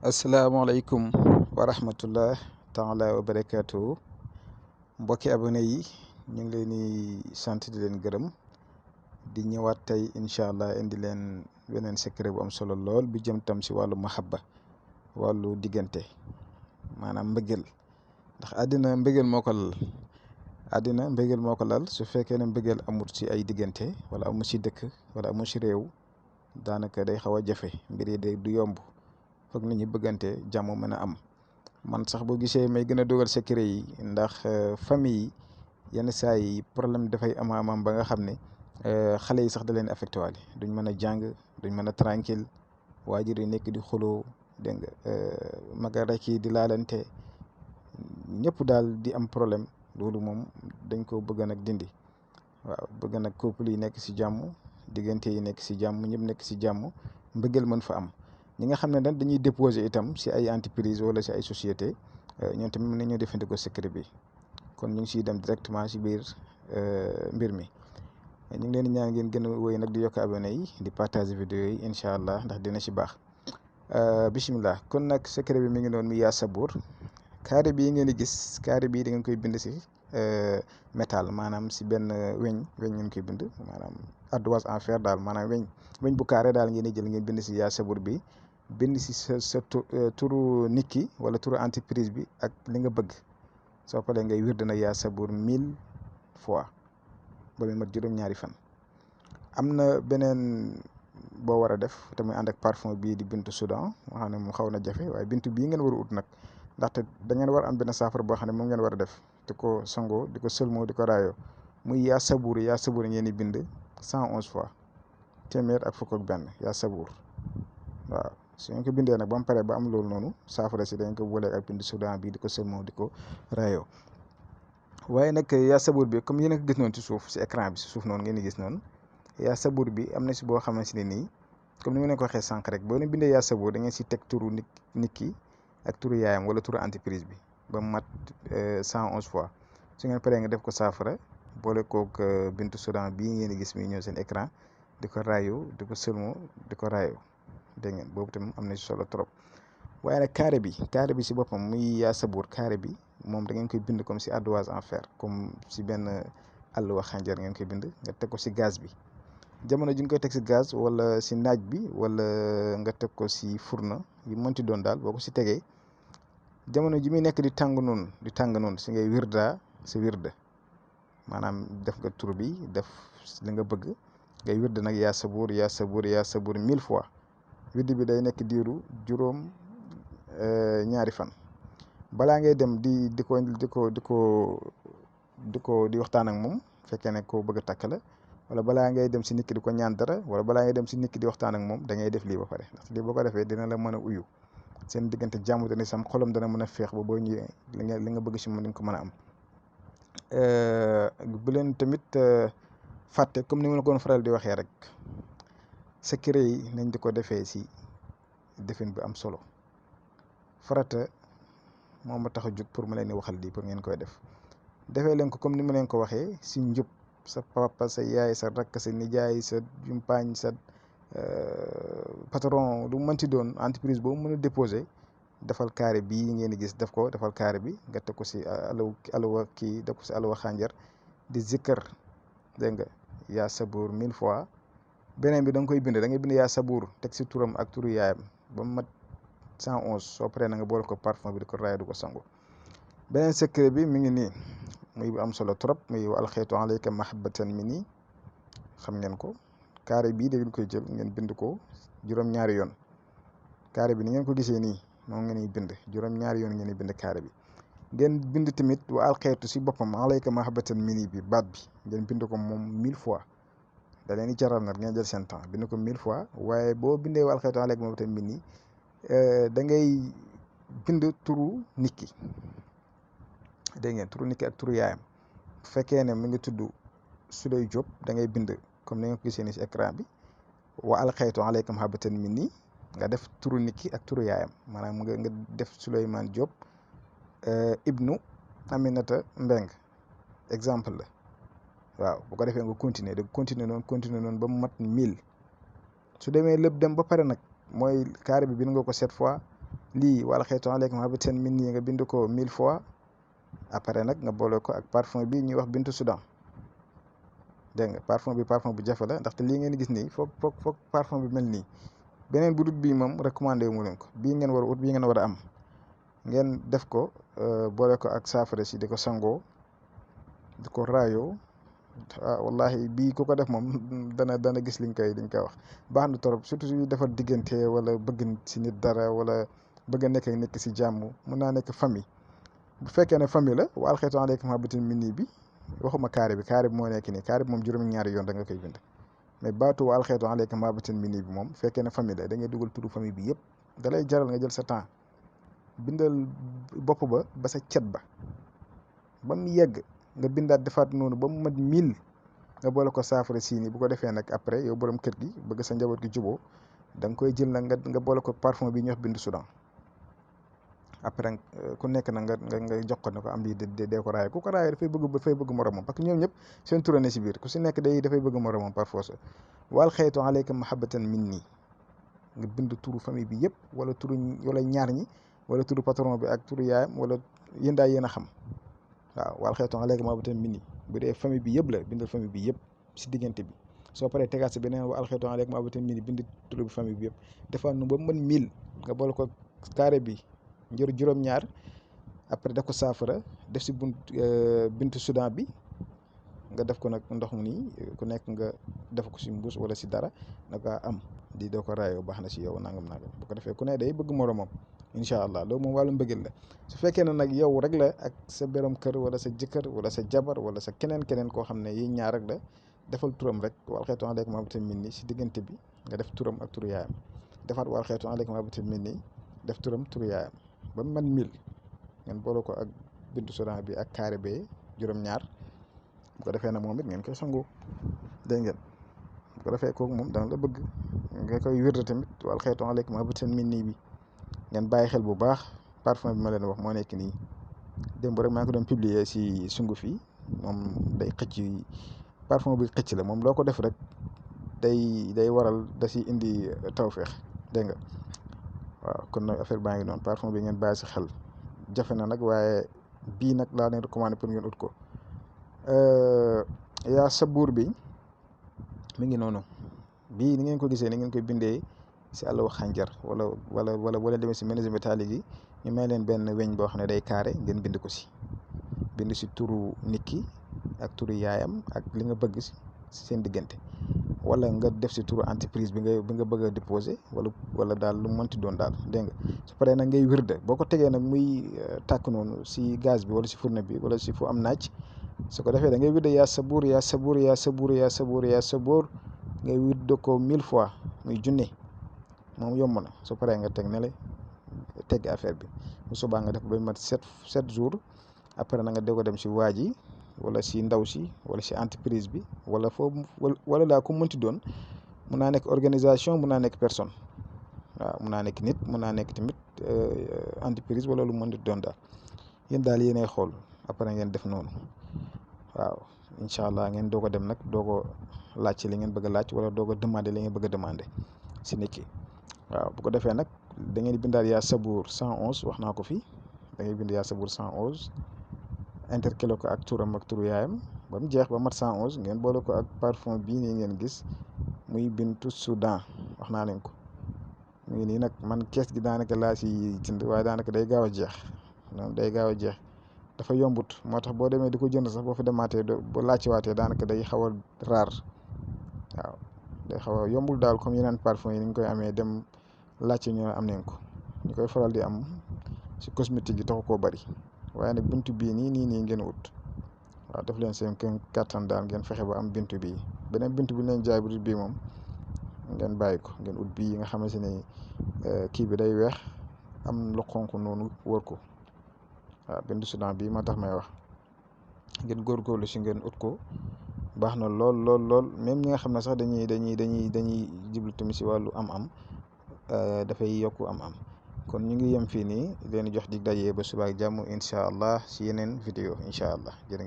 asalaamaaleykum wa rahmatullah taala wa barakaatu mbokki abonné yi ñu ngi leen di sant di leen gërëm di ñëwaat tey incha allah indi leen beneen secret bu am solo lool bu jëm tam si wàllu mahabba wàllu diggante maanaam mbëggeel ndax àddina mbëggeel moo ko lal àddina mbëggeel moo ko lal su fekkee ne mbëggeel amut si ay diggante wala amut si dëkk wala amut si réew daanaka day xaw a jafe mbir yi day du yomb. foog nit ñi bëggante jàmm mën a am man sax boo gisee may gën a dugal secret yi ndax famille yi yenn saa yi problème dafay am ba nga xam ne xale yi sax da leen affecté waale duñ mën a jàng duñ mën a tranquille waajur yi nekk di xuloo dégg nga maga rek yi di laalante ñëpp daal di am problème loolu moom dañ ko bëgg nag dindi waaw bëgg nag couple yi nekk si jàmm diggante yi nekk si jàmm ñëpp nekk si jàmm mbëggeel mën fa am. ñi nga xam ne nag dañuy déposer itam si ay entreprise wala si ay société ñoom tamit mën nañoo jëfandikoo secret bi kon ñu ngi siy dem directement si biir mbir mi ñu ngi leen di ñaan ngeen gën a wéy nag di yokk abonné yi di partager vidéo yi incha allah ndax dina si baax bisimilah kon nag secret bi mi ngi noonu mi yaa sabuur carré bii ngeen di gis carré bii da ngeen koy bind si métal maanaam si benn weñ ngeen koy bind maanaam ardoise en fer daal maanaam weñ bu carré daal ngeen di jël ngeen bind si yaa sabuur bi bind si sa turu nit ki wala turu entreprise bi ak li nga bëgg soo paree ngay wird na yaa sabuur 1000 fois ba mu mat juróom-ñaari fan. am na beneen boo war a def te muy ànd ak parfum bii di bintu Soudan nga xam ne mu xaw na jafe waaye bintu bii ngeen war a ut nag ndaxte da ngeen war am benn saafara boo xam ne moom ngeen war a def di ko sangoo di ko sëlmoo di ko raayoo muy yaa sabuur ngeen di bind 111 fois téeméer ak fukk ak benn yaa sabuur waaw. su ñu ko bindee nag ba mu pare ba am loolu noonu saafara si dañ ko booleeg ak bindu Soudan bi di ko sëlmoo di ko raayoo waaye nag yaa sabuur bi comme yéen a ko gis noonu ci suuf si écran bi si suuf noonu ngeen di gis noonu yaa sabuur bi am na si boo xamante ne nii comme ni ma leen ko waxee sànq rek boo leen bindee yaa sabuur da ngeen si teg turu nit ki ak turu yaayam wala turu entreprise bi ba mu mat 111 fois su ngeen paree nga def ko saafara boole koog bintu Soudan bii ngeen di gis mi ñëw seen écran di ko raayoo di ko sëlmoo di ko raayoo. dégg ngeen boobu tamit am na si solo trop waaye nag carré bi si boppam muy yaa sabuur carré bi moom da ngeen koy bind comme si ardoise en fer comme si benn àlluwa xànjar ngeen koy bind nga teg ko si gaz bi jamono ji nga koy teg si gaz wala si naaj bi wala nga teg ko si fourneau yu mënti doon daal boo ko si tegee jamono ji muy nekk di tàng noonu si ngay wirda sa wirda maanaam def nga tur bi def li nga bëgg ngay wirda nag yaa sabuur 1000 fois. widdi bi day nekk diiru juróom ñaari fan balaa ngay dem di waxtaan ak moom fekkee ne ko bëgg a takk la wala balaa ngay dem si nit ki di ko ñaan dara wala balaa ngay dem si nit ki di waxtaan ak moom da ngay def lii ba pare ndax lii boo ko defee dina la mën a uyu seen diggante jàmm dana sam xolam dana mën a feex ba boo ñëwee li nga bëgg si moom di nga ko mën a am bu leen tamit fàtte comme ni ma la ko faral di waxee rek. secret yi nañ di ko defee si defin bu am solo farata moom ma tax a jóg pour ma leen di waxal lii pour ngeen koy def defee leen ko comme ni ma leen ko waxee si njub sa papa sa yaay sa rakk sa nijaay sa jumpaañ sa patron lu mënti doon entreprise boobu mën a déposé defal carré bii ngeen di gis defal carré bi nga teg ko si alawa kii def ko si alawa xànjar di zikkar dégg nga yaa sabuur 1000 fois. beneen bi da nga koy bind yaa sabuur teg si turam ak turu yaayam ba mu mat 111 soo paree na nga boole ko parfum bi di ko raaya du ko sangu beneen secret bi mi ngi nii muy bu am solo trop muy wa alxeytu alayka mahabbatan minni xam ngeen ko carré bii da ngeen koy jël ngeen bind ko juróom-ñaari yoon carré bi ni ngeen ko gisee nii moom ngeen bind juróom-ñaari yoon ngeen bind carré bi ngeen bind tamit wa alxeytu si boppam alayka mahabbatan minni bi baat bi ngeen bind ko moom 1000 fois. da leen di jaral nag ngeen jël seen temps bind ko 1000 fois waaye boo bindee wal xeetu alayka moom tamit nii da ngay bind turu nit ki dégg ngeen turu nit ki ak turu yaayam bu fekkee ne mi ngi tudd Suley Diop da ngay bind comme ni nga ko gisee nii si écran bi wa alxeytu alayka mahabbatan minni nga def turu nit ki ak turu yaayam maanaam nga def Souleymane Diop ibnu Aminata Mbeng exemple la. waaw bu ko defee nga continuer noonu ba mu mat 1000 su demee lépp dem ba pare nag mooy carré bi bind nga ko 7 fois lii wala xeetu aleykum habatan minni nga bind ko 1000 fois après nag nga boole ko ak parfum bi ñuy wax bintu Soudan. dégg nga parfum bi parfum bu jafe la ndaxte lii ngeen gis nii foog parfum bi mel nii beneen bu dut bii moom recommandé wu mu leen ko bii ngeen war a ut bii ngeen war a am ngeen def ko boole ko ak saafara si di ko sangoo di ko raayoo wallahi bii ku ko def moom dana gis liñ koy wax baax na torop surtout su defar diggante wala bëgg si nit dara wala bëgg a nekk si jàmm mun naa nekk famille bu fekkee ne famille la wa alxeetu aleykum habatan minni bi waxuma carré bi moo nekk nii carré bi moom juróom-ñaari yoon da nga koy bind mais baatu wa alxeetu aleykum habatan minni bi moom fekkee ne famille la da ngay dugal turu famille bi yëpp da lay jaral nga jël sa temps bindal bopp ba sa cet ba mu yegg nga bindaat defaat noonu ba mu mat 1000 nga boole ko saafara siini bu ko defee nag après yow borom kër gi bëgg sa njaboot gi juboo da nga koy jël nag nga boole ko parfum bi ñuy wax bintu Soudan après ku nekk na nga jox ko ne ko am lii dee ko raay ku ko raay dafay bëgg moromam parce que ñoom ñëpp seen turane si biir ku si nekk dafay bëgg moromam par force wal xeetu aleykum mahabbatan minni nga bind turu famille bi yëpp wala ñaar ñi wala turu patron bi ak turu yaayam wala yéen daal yéen a xam waaw wal xeetu aleykum mahabbatan minni bu dee famille bi yëpp la bindal famille bi yëpp si diggante bi soo paree tegaat si beneen wa alxeetu aleykum mahabbatan minni bind turu bi famille bi yëpp defaat nu ba mën 1000 nga boole ko carré bi njër juróom-ñaar après def ko saafara def si bintu Soudan bi nga def ko nag ndox mu nii ku nekk nga def ko si mbuus wala si dara naka am di doo ko raayoo baax na si yow nangam bu ko defee ku ne day bëgg moromam incha allah loolu moom wàllu mbëggeel la su fekkee ne nag yow rek la ak sa borom kër wala sa jëkkër wala sa jabar wala sa keneen koo xam ne yéen ñaar rek la defal turam rek wal xeetu aleykum habatan minni si diggante bi nga def turam ak turu yaayam defaat wal xeetu aleykum habatan minni def turam turu yaayam ba mu man 1000 ngeen boole ko ak bintu Soudan bi ak carré bee juróom-ñaar bu ko defee nag moom it ngeen koy sangoo dégg ngeen bu ko defee kooku moom dana la bëgg nga koy wérde tamit wal xeetu aleykum habatan minni bi ngeen bàyyi xel bu baax parfum bi ma leen wax moo nekk nii démb rek maa ngi ko doon publier si sunguf yi moom day xëcc parfum bi xëcc la moom loo ko def rek day waral da si indi tawféex dégg nga waaw kon nag affaire baa ngi noonu parfum bi ngeen bàyyi si xel jafe na nag waaye bii nag laa leen recommandé pour ngeen ut ko yaa sabuur bi mi ngi noonu bii ni ngeen ko gisee ni ngeen koy bindee si àll wax xànjar wala boo leen demee si menuisier métallique yi ñu may leen benn weñ boo xam ne day carré ngeen bind ko si bind si turu nit ki ak turu yaayam ak li nga bëgg si seen diggante wala nga def si turu entreprise bi nga bëgg a déposé wala daal lu mënti doon daal dégg nga su paree nag ngay wirde boo ko tegee nag muy tàkk noonu si gaz bi wala si fourne bi wala si fu am naaj su ko defee da ngay wirde yaa sabuur yaa sabuur yaa sabuur yaa sabuur yaa sabuur ngay wirde ko 1000 fois muy junne moom yomb na su paree nga teg ne tegg affaire bi bu subaa nga def ba mat 7 jours après na nga dee ko dem si waa ji wala si ndaw si wala si entreprise bi wala foofu wala daa ko mënti doon mun naa nekk organisation mun naa nekk personne waaw mun naa nekk nit mun naa nekk tamit entreprise wala lu mënti doon daal yéen daal yéenay xool après ngeen def noonu waaw incha allah ngeen doo ko dem nag doo ko laajte li ngeen bëgg a laaj wala doo ko demandé li ngeen bëgg a demandé si nit ki waaw bu ko defee nag da ngeen di bindaal yaa sabuur 111 wax naa ko fii da ngay bind yaa sabuur 111 intercalé ko ak turam ak turu yaayam ba mu jeex ba mat 111 ngeen boole ko ak parfum bii nii ngeen gis muy bintu Soudan wax naa leen ko mu ngi nii nag man kees gi daanaka laa si jënd waaye daanaka day gaaw a jeex noonu day gaaw a jeex dafa yombut moo tax boo demee di ko jënd sax boo fa demaatee boo laajtewaatee daanaka day xaw a raar waaw day xaw a yombul daal comme yeneen parfum yi ni ñu koy amee dem laajte ñu am nañ ko ñu koy faral di am si cosmétique yi taxu koo bari waaye nag bintu bii nii ngeen ut waaw def leen seen kattan daal ngeen fexe ba am bintu bii beneen bintu bi leen jaay bu dul bii moom ngeen bàyyi ko ngeen ut bii nga xamante ne kii bi day weex am lu xonk noonu wër ko waaw bintu Soudan bii ma tax may wax ngeen góorgóorlu si ngeen ut ko baax na lool même ñi nga xam ne sax dañuy jublu tamit si wàllu am-am dafay yokku am-am kon ñu ngi yem fii nii leen jox dig daje ba suba ak jàmm incha allah si yeneen vidéo incha allah jërë ngeen